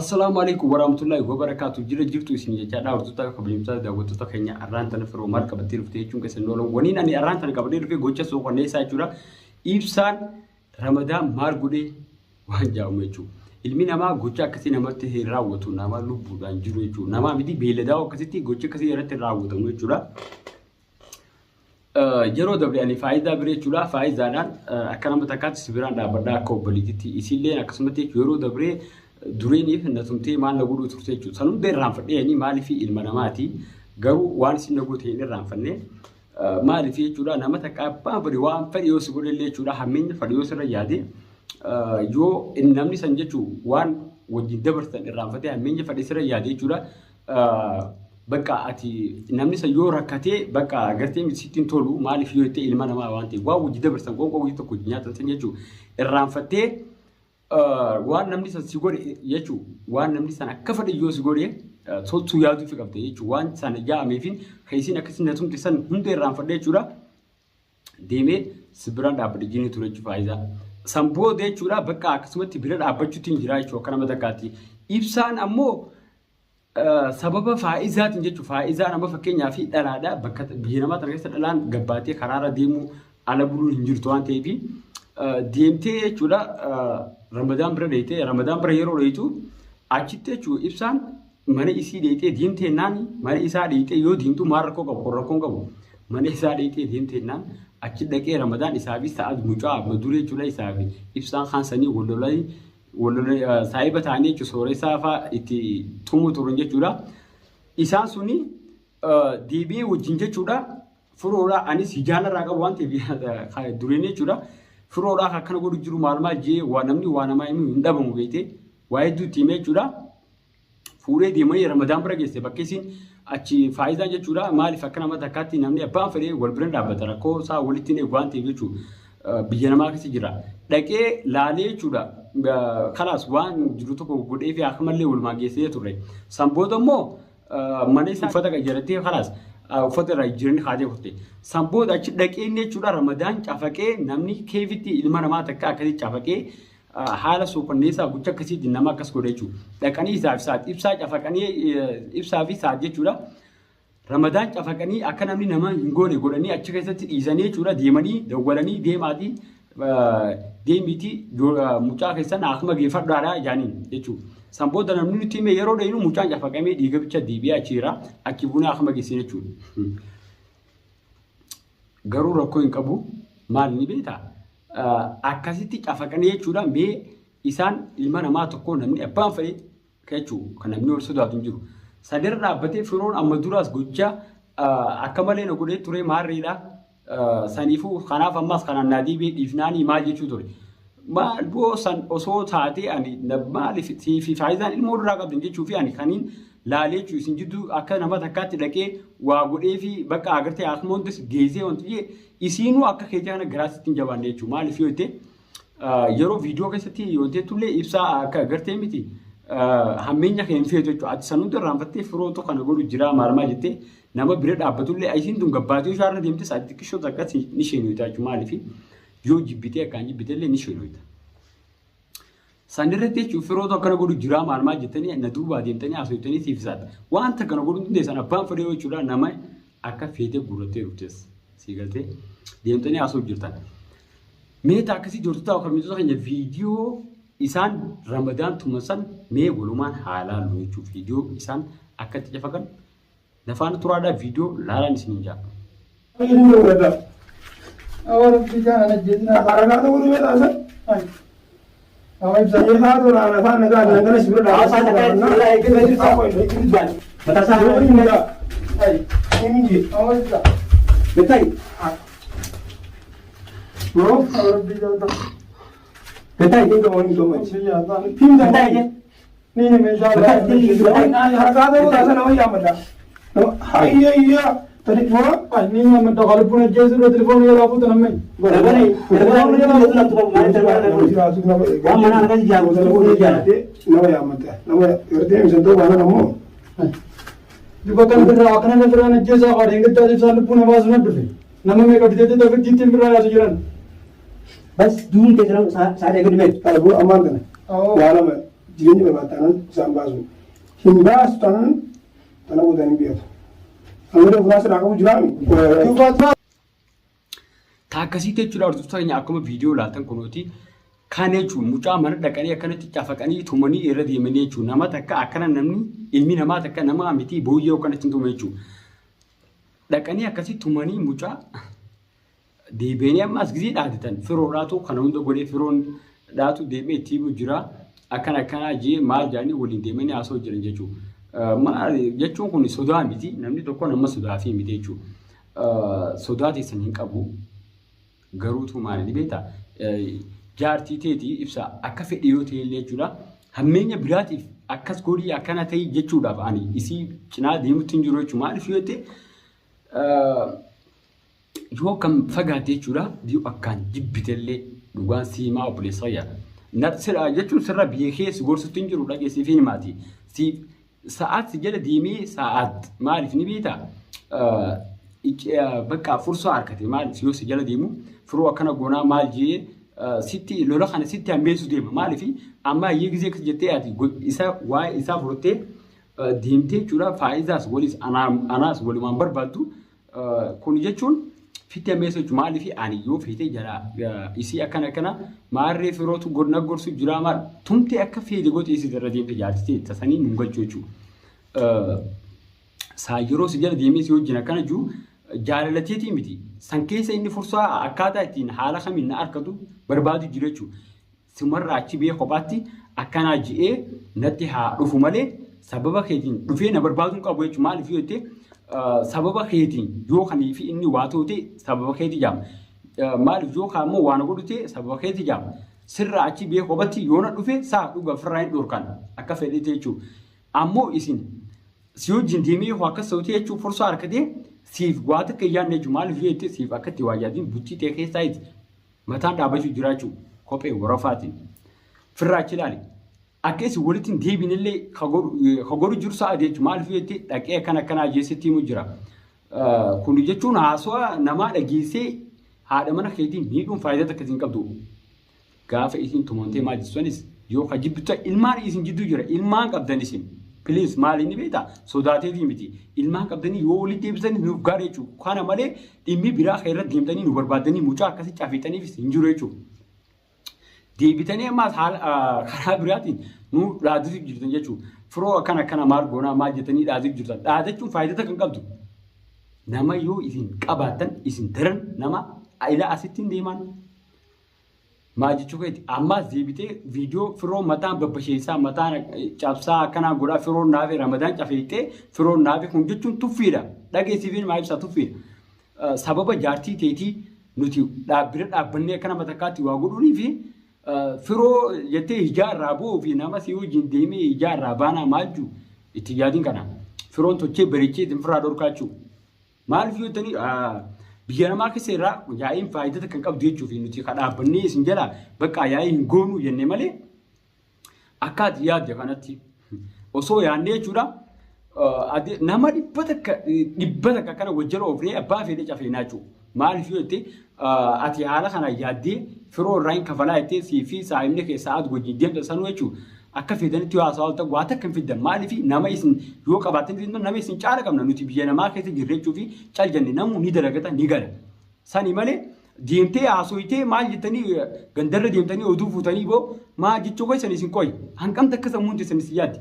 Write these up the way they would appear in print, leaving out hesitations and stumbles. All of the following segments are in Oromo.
Assalaamu alaikum warahmatullahi wabarakaatu. Jira jirtu isin jechaadha. Hordoftoota kabajamtoota daawwattoota keenya arraan tana firoo maal qabattee dhufte jechuun keessan oolan. Waniin ani arraan tana qabadhee dhufe gocha suukanneessaa jechuudha. Ibsaan Ramadaan maal godhee waan jedhamu jechuudha. Ilmi namaa gocha akkasii namatti hin raawwatu nama lubbuudhaan jiru jechuudha. Namaa miti beelladaa akkasitti gocha akkasii irratti hin raawwatamu jechuudha. Yeroo dabre ani faayidaa bira jechuudha. Faayidaadhaan akka nama takkaatti si biraan dhaabbadha akka obboleettiitti. Isiilleen akkasumatti yeroo dabree dureeniif na tumtee maal na godhuu turte jechuudha. San hunda irraanfadhee ani maaliif ilma namaati. Garuu waan isin na goote hin irraanfanne. Maaliif jechuudha nama takka abbaan fedhe waan fedhe yoo si godhellee jechuudha hammeenya fedhe yoo sirra yaade yoo namni san jechuun waan wajjin dabarsan irraanfatee hammeenya fedhe sirra yaade jechuudha. Bakka ati namni san yoo rakkatee bakka agartee miti sitti hin tolu maaliif yoo jettee ilma namaa waan ta'eef waan wajjin dabarsan qoonqoo wajjin tokko nyaatan san jechuudha irraanfattee waan namni san si godhe jechuun waan namni san akka fedhe yoo si godhe toltuu yaaduufi qabda jechuun waan sana jaa'ameefin kan isiin akkasii na tumte san hunda irraanfadhe jechuudha. Deemee si biraan dhaabbadhe jini ture jechuudha faayidaa. San booda jechuudha bakka akkasumatti bira dhaabbachuutti hin jira jechuudha akka nama takkaatti. Ibsaan ammoo Sababa faa'izaatiin jechuun faa'izaan amma fakkeenyaa fi dhalaadha bakka biyya namaa tana keessa dhalaan gabbaatee karaarra deemuu ala buluun hin jirtu waan ta'eef deemtee jechuudha ramadaan bira dheeytee ramadaan bira yeroo dheeytu achitti jechuudha ibsaan mana isii dheeytee deemtee naan mana isaa dheeytee yoo deemtu maal rakkoo qabu kun rakkoon qabu mana isaa dheeytee deemtee naan achi dhaqee ramadaan isaa fi sa'aad mucaa maduree jechuudha isaa fi ibsaan kaan sanii wal lolanii wal saahiba ta'anii jechuudha sooressaa fa'aa itti tumu turan jechuudha. Isaan suni deebi'ee wajjin jechuudha firoodhaa anis hijaalarraa qabu waan ta'eef dureen jechuudha. Firoodhaa akkana godhu jiru maal maal jee waa namni waa namaa himu hin dhabamu beekte waa hedduu itti himee jechuudha. Fuudhee deemanii Ramadaan bira geesse bakka isiin achi faayidaan jechuudha maaliif akka nama takkaatti namni abbaan fedhee wal bira dhaabbata rakkoo isaa walitti hin eegu waan ta'eef jechuudha biyya namaa keessa jira dhaqee laalee jechuudha kalaas waan jiru tokko godhee fi akka malee walumaa geessee turre san booda immoo mana isaa uffata qayyarattee kalaas uffata irraa jijjiiranii kaatee kutte san booda achi dhaqee inni jechuudha Ramadaan cafaqee namni keefitti ilma namaa takka akkasitti cafaqee haala suukanneessaa gocha akkasiitiin nama akkas godha jechuudha. Dhaqanii isaaf saat ibsaa cafaqanii ibsaa fi saat jechuudha. Ramadaan cafaqanii akka namni nama hin goone godhanii achi keessatti dhiisanii jechuudha deemanii dawwalanii deemaatii deemiitii mucaa keessan akkuma geeffadhaadha jaaniin jechuudha. San booda namni nutti hime yeroo dheeynu mucaan cafaqamee dhiiga bicha deebi'ee achi jira achi buunee akkuma geessine jechuudha. Garuu rakkoo hin qabu maal ni beektaa? Akkasitti cafaqanii jechuudha mee isaan ilma namaa tokko namni abbaan fedhe jechuu kan namni wal sodaatu hin jiru. Sadirra dhaabbatee firoon amma duraas gocha akka malee na godhee ture maarreedha. Saniifuu kanaaf ammas kanaan naa deebi'ee dhiifnaanii maal jechuu ture. Maal boo san osoo taatee ani maaliif fi faayidaan ilmoo duraa qabdan jechuu fi ani kaniin laalee jechuu isin jidduu akka nama takkaatti dhaqee waa godhee fi bakka agartee akkuma wanti geessee wanti jee isiinuu akka keetii kana garaa sitti hin jabaanne jechuudha. Maaliif yoo jette yeroo viidiyoo keessatti yoo jettullee ibsaa akka agartee miti hammeenya kee hin feetu jechuudha. Ati san hunda irraanfattee firootu kana godhu jira maal maal jettee nama bira dhaabbatullee isiin tun gabbaatee ishaarra deemte sa'aatii xiqqishoo takka ni sheenuuta jechuudha. Maaliif yoo jibbitee akkaan jibbitellee ni sheenuuta. San irratti jechuun firootu akkana godhu jiraa maal maal jettanii na duubaa deemtanii haasofitanii siif isaati. Wanta kana godhuu hin dandeessan abbaan fedhee jechuudha nama akka feetee guurrattee dhuftes sii galtee deemtanii haasa'u jirtan. Mee akkasii hordoftoota kabajamtoota keenya viidiyoo isaan ramadaan tuman san mee walumaan haa laallu jechuudha. Viidiyoo isaan akka itti cafaqan Nafaana turaadhaa viidiyoo laalaan isiniin jaa. Telefoona. Ni nama lubbuun ajjeesuu dura telefoona jalaa fuutan amma. Telefoona jalaa fuutan. Waan manaan akkas ijaaru telefoona ijaara. Nama yaammata. Nama gartee miseentoo baanaan ammoo. Duba kana birraa akkana birraan ajjeesaa qaadeen gaddaa ibsaan lubbuun hawaasa na dhufe. Nama meeqa biteetti tafitti ittiin birraa yaasu jiran. Bas duun keessa sa'aatii eeguu dhibeetu. Kanaafuu ammaan kana. Waa lama jireenya barbaaddan isaan baasu. Hin baasu taanaan tana booda hin beeku. Hanga funaas irraa qabu jiraami. Taakkasiitti jechuudha hordoftoota keenya akkuma viidiyoo laatan kunuuti. Kan jechuun mucaa mana dhaqanii akkanatti cafaqanii tumanii irra deemanii jechuudha. Nama takka akkana namni ilmi namaa takka nama miti booyyee akkanatti hin tume jechuudha. Dhaqanii akkasii tumanii mucaa deebi'anii ammas gizee dhaadatan firoodhaatu kana hunda godhee firoon dhaatu deemee itti himu jira. Akkana akkanaa jee maal jedhanii waliin deemanii haasa'u jiran jechuudha. Maal jechuun kun sodaa miti namni tokko nama sodaa fi miti jechuudha. Sodaa teessan hin qabu. Garuutu maali beektaa? Jaartii teetii ibsa akka fedhe yoo ta'e illee jechuudha. Hammeenya biraatiif akkas godhii akkana ta'ii jechuudhaaf ani isii cinaa deemutti hin jiru jechuudha. Maaliif yoo ta'e yoo akkam fagaate jechuudha yoo akkaan jibbitellee dhugaan siimaa obboleessa fayyaa. Sirraa jechuun sirra beekee si gorsutti hin jiru dhageessiif hin himaati. Si sa'aat si jala deemee sa'aat maaliif ni beektaa? Bakka fursaa harkate maaliif yoo si jala deemu firoo akkana goonaa maal jee sitti lola kana sitti hammeessu deema maaliif amma hayyee gizee akkas jettee ati isa waa'ee isaa fudhattee deemtee jechuudha faayidaas walis anaas walumaan barbaaddu kun jechuun fitti hammeessu jechuudha maaliif ani yoo feetee jala isii akkana akkana maarree firootu na gorsu jira maal tumtee akka feete goote isii irra deemte jaartitee tasanii nun galchu jechuudha. Saa yeroo si jala deemee si wajjin akkana jiru jaalalateetii miti. San keessa inni fursaa akkaataa ittiin haala kamiin na argatu barbaadu jira jechuudha. Simarraa achi bee kophaatti akkanaa ji'ee natti haa dhufu malee sababa keetiin dhufee na barbaaduu hin qabu jechuudha. Maaliif yoo jette sababa keetiin yoo kanii fi inni waa ta'u ta'e sababa keetii jaama. Maaliif yoo kaan immoo waan godhu ta'e sababa keetii jaama. Sirraa achi bee kophatti yoo na dhufe saa dhuga ofirraa hin dhorkan akka fedhetti jechuudha. Ammoo isin si wajjin deemee yoo akkas ta'u ta'e jechuun fursaa harkatee siif waa takka hin yaadne jechuudha. Maaliif yoo jette siif akka itti waa yaadin bultii ta'e keessaa itti mataan dhaabbachuu jiraachuu kophee warafaatiin. Firraa achi ilaali. Akka isin walitti hin deebinellee ka godhu jiru sa'a jechuudha. Maaliif yoo jette dhaqee akkana akkanaa jeessetti himu jira. Kun jechuun haasawaa namaa dhageessee haadha mana keetiin miidhuun faayidaa takka isin qabdu. Gaafa isin tumamtee maal jettu yoo ka jibbitu ilmaan isin jidduu jira ilmaan qabdan isin. Please maal inni beektaa sodaateetii miti ilmaan qabdanii yoo walitti deebisanii nuuf gaarii jechuudha. Kana malee dhimmi biraa kan irra deemtanii nu barbaadanii mucaa akkasii cafeexaniifis hin jiru jechuudha. Deebitanii ammaas haala karaa biraatiin nu dhaadatuuf jirtan jechuudha. Firoo akkana akkana maal goonaa maal jettanii dhaadatuuf jirtan. Dhaadachuun faayidaa kan qabdu. Nama yoo isin qabaattan isin daran nama ilaa asitti hin deeman. Maal jechuu keeti ammaas deebitee viidiyoo firoo mataan babbasheessaa mataan cabsaa akkanaa godhaa firoon naafe ramadaan cafeexee firoon naafe kun jechuun tuffiidha. Dhageessifiin maa ibsaa tuffiidha. Sababa jaartii teetii nuti bira dhaabbannee akka nama takkaatti waa godhuunii fi firoo jettee ijaa irraa bu'uu fi nama si wajjin deemee ijaa irraa baanaa maal jiru itti yaadin kana. Firoon tochee bareechee ittiin firraa dhorkaachuu. Maaliif yoo jettanii biyya namaa keessa irraa yaa'iin faayidaa kan qabdu jechuuf nuti ka dhaabbannee isin jala bakka yaa'ii hin goonuu jenne malee akka ati yaadde kanatti osoo yaadnee jechuudha. Nama 100 kana wajjira oofnee abbaa fedhe cafeenaa jechuudha. Maaliif yoo jette ati haala kana yaaddee firoo irraa hin kafalaa jettee sii fi saayimni kee sa'aat wajjin deemta sanuu jechuudha. Akka fedhanitti yoo haasawaa ta'u waa takka hin fiddan. Maaliif nama isin yoo qabaattan nama isin caala qabna nuti biyya namaa keessa jirra jechuu fi cal jenne namuu ni dalagata ni gala. Sani malee deemtee haasoyitee maal jettanii gandarra deemtanii oduu fuutanii boo maal jechuu keessan isin qoyi. Hanqamta akka sammuun teessan isin yaaddi.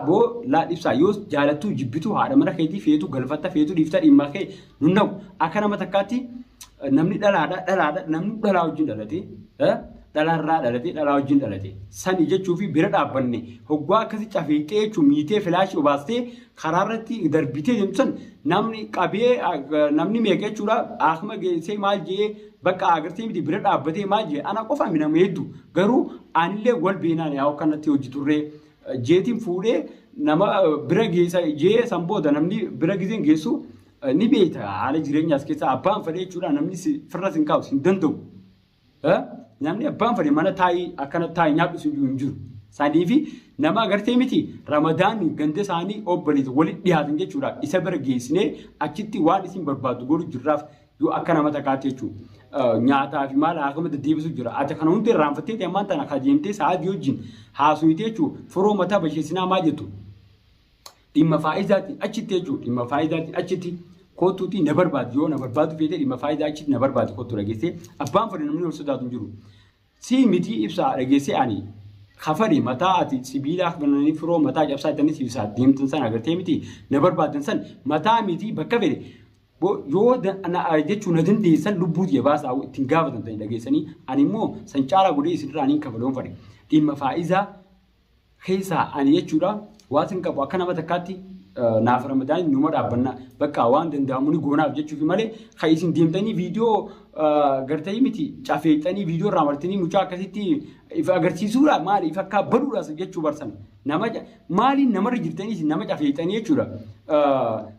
Boo laa ibsaa yoo jaalattuu jibbituu haadha mana keetii feetu galfatta feetu dhiifta dhimma kee nun na'u. Akka nama takkaatti namni dhalaadha dhalaadha namni dhalaa wajjin dhalate dhalaarraa dhalate dhalaa wajjin dhalate. Sani jechuu fi bira dhaabbanne hoggaa akkasi cafeexee jechuun miitee filaashii obaastee karaa irratti darbitee deemtu san namni qabee namni meeqa jechuudha akkuma geessee maal jee bakka agartee miti bira dhaabbatee maal jee ana qofa nama hedduu garuu anillee wal beenaan yaa akkanatti hojii turree jeetiin fuudhee nama bira geessa jee san booda namni bira gizeen geessu Ni beekta haala jireenyaas keessa abbaan fedhe jechuudha namni firra sin kaa'u sin danda'u. Namni abbaan fedhe mana taa'ii akkana taa'ii nyaadhu sin hin jiru. Saniifi nama agartee miti Ramadaan ganda isaanii obboleessa walitti dhiyaatan jechuudha. Isa bira geessinee achitti waan isin barbaadu godhu jirraaf yoo akka nama takkaatti jechuudha. Nyaataa fi maal haakama deddeebisu jira. Ati kana hundi irraanfattee ammaan tana kajeemtee sa'aatii wajjin haasuyitee jechuudha. Firoo mataa basheessinaa maal jettu? Dhimma faayidaatiin achitti jechuudha. Dhimma faayidaatiin achitti kottuutii na barbaadu yoo na barbaadu feete dhimma faayidaa achitti na barbaadu kottu dhageessee abbaan fedhe namni ol sodaatu hin jiru. Si miti ibsaa dhageessee ani kafale mataa ati sibiilaa bananii firoo mataa cabsaa jettanii si ibsaa deemtan san agartee miti na barbaadan san mataa miti bakka fedhe yoo jechuu na dandeessan lubbuu tiyya baasaa ittiin gaafatamtanii dhageessanii ani immoo san caalaa godhee isinirraa niin kafaloon fadhe dhimma faayidaa keessaa ani jechuudha waan qabu akka nama takkaatti naaf Ramadaan numa dhaabbanna bakka waan danda'amu ni goonaaf jechuufi malee kan isin deemtanii viidiyoo gartanii miti cafeexanii viidiyoo irraa martanii mucaa akkasitti if agarsiisuudha maali if akka baduudha jechuu barsan nama maaliin namarra jirtanii isin nama cafeexanii jechuudha.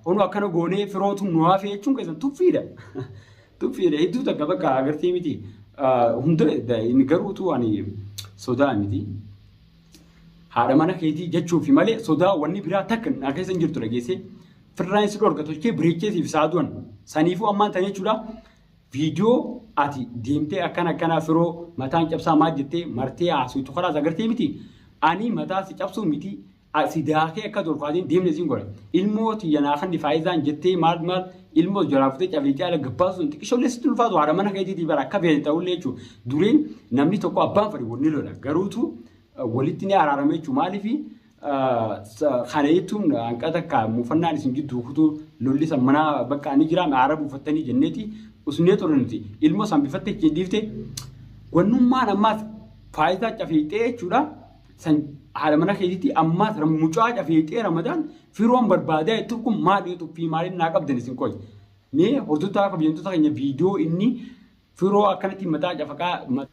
Onu akkana goonee firootu nu hafe jechuun keessan tuffiidha. Tuffiidha hedduu takka bakka agartee miti hunda inni garuutu ani sodaa miti. Haadha mana keetii jechuufi malee sodaa wanni biraa takka na keessa hin jirtu dhageessee firraan si dhorka tolchee bireechee siif saadu'an saniifuu ammaan tan jechuudha. Viidiyoo ati deemtee akkana akkana firoo mataan cabsaa maal jettee martee haasuytu kalaas agartee miti. Ani mataa si cabsuu miti si daakee akka tolfaatiin deemne siin godha. Ilmoo tiyya naa kan faayidaan jettee maal maal ilmoo jalaa futee cafeetee ala gabbaasuun xiqqishoollee sitti ulfaatu haadha mana keetiitii bara akka feete ta'ullee jechuudha. Dureen namni tokko abbaan fedhe wanni lola garuutu walitti ni araarame jechuudha. Maaliif kana jechuun hanqata akka muufannaan isin jidduu kutuu lolli san manaa bakka ani jiraame aara buufattanii jenneeti usnee ture nuti ilmoo san bifatte ittiin dhiifte wannummaan ammaas faayidaa cafeexee jechuudha. San haadha mana keetiitti ammaas mucaa cafeexee Ramadaan firoon barbaadaa jettu kun maali tuffii maaliin naa qabdan isin qoy. Mee hordoftoota kabajamtoota keenya viidiyoo inni firoo akkanatti mataa cafaqaa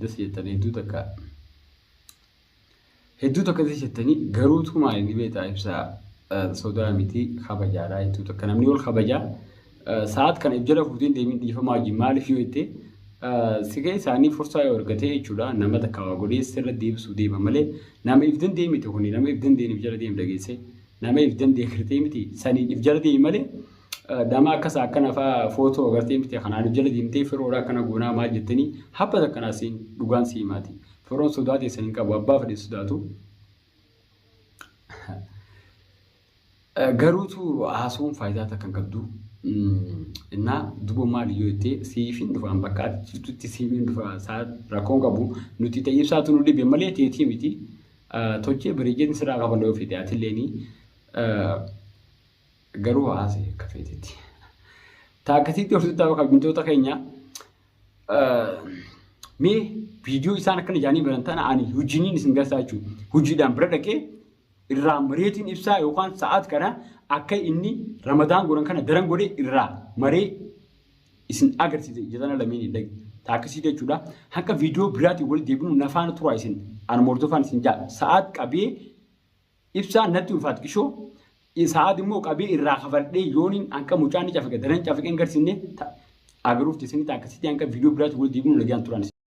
das jettanii hedduu takka das jettanii garuutu maali ni beektaa ibsaa sodaa miti kabajaadha hedduu takka namni ol kabajaa sa'aat kana if jala fuuteen deebiin dhiifamaa wajjin maaliif yoo jette si isaanii fursaa yoo argate jechuudha nama takka waa godhee sirra deebisuu deema malee nama if danda'e miti kuni nama if danda'e if jala deemu dhageesse nama if danda'e gartee miti saniin if jala deemi malee nama akkas akkana fa'aa footoo agartee miti kanaan if jala deemtee firoodha akkana goonaa maal jettanii habba takkanaa siin dhugaan sii himaati. Firoon sodaa teessan hin qabu abbaa fedhe sodaatu. Garuutu haasawuun faayidaa takka hin qabdu. Innaa duba maali yoo jettee siifin dhufaan bakka ati jirtutti siifin dhufa rakkoon qabu nuti ta'e ibsaatu nu dhibe malee teetii miti. Tolchee bareeddeen sirraa qaban yoo fedhe atilleeni garuu haasa'e akka feetetti. Taa akkasitti hordoftoota kabajamtoota keenya mee viidiyoo isaan akkana jaanii baran tana ani hojiiniin isin garsiisaa jechuudha. Hojiidhaan bira dhaqee irraa mareetiin ibsaa yookaan sa'aat kana akka inni Ramadaan godhan kana daran godhee irraa maree isin agarsiise jedhana lameen hin dhaqe. Taa akkasii jechuudha. Akka viidiyoo biraatiin walitti deebinu nafaana turaa isin ani hordofaan isin jaa sa'aat qabee ibsaan natti ulfaat qishoo sa'aat immoo qabee irraa kafadhee yooniin hanqa mucaan ni cafaqe daran cafaqee hin garsiisne agaruuf teessanii akkasitti hanga viidiyoo biraatiin walitti deebinu nagaan turan.